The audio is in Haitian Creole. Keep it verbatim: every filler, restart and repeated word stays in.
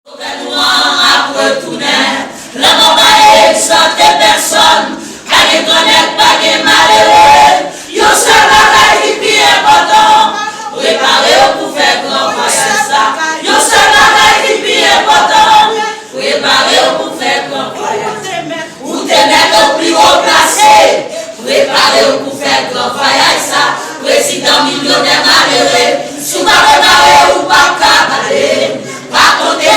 Gouvènman an ap retounen. Lanmò pa egzante pèsòn. Pa gen grannèg, pa gen malere. Yon sèl bagay ki pi enpòtan, prepare w pou fè gran vwayaj sa. Yon sèl bagay ki pi enpòtan, prepare w pou fè gran vwayaj. Ou te mèt o pli wo plase. Prepare w pou fè gran vwayaj sa. Prezidan milyonè malere, si w pa prepare, ou p ap ka pale. Pa konte.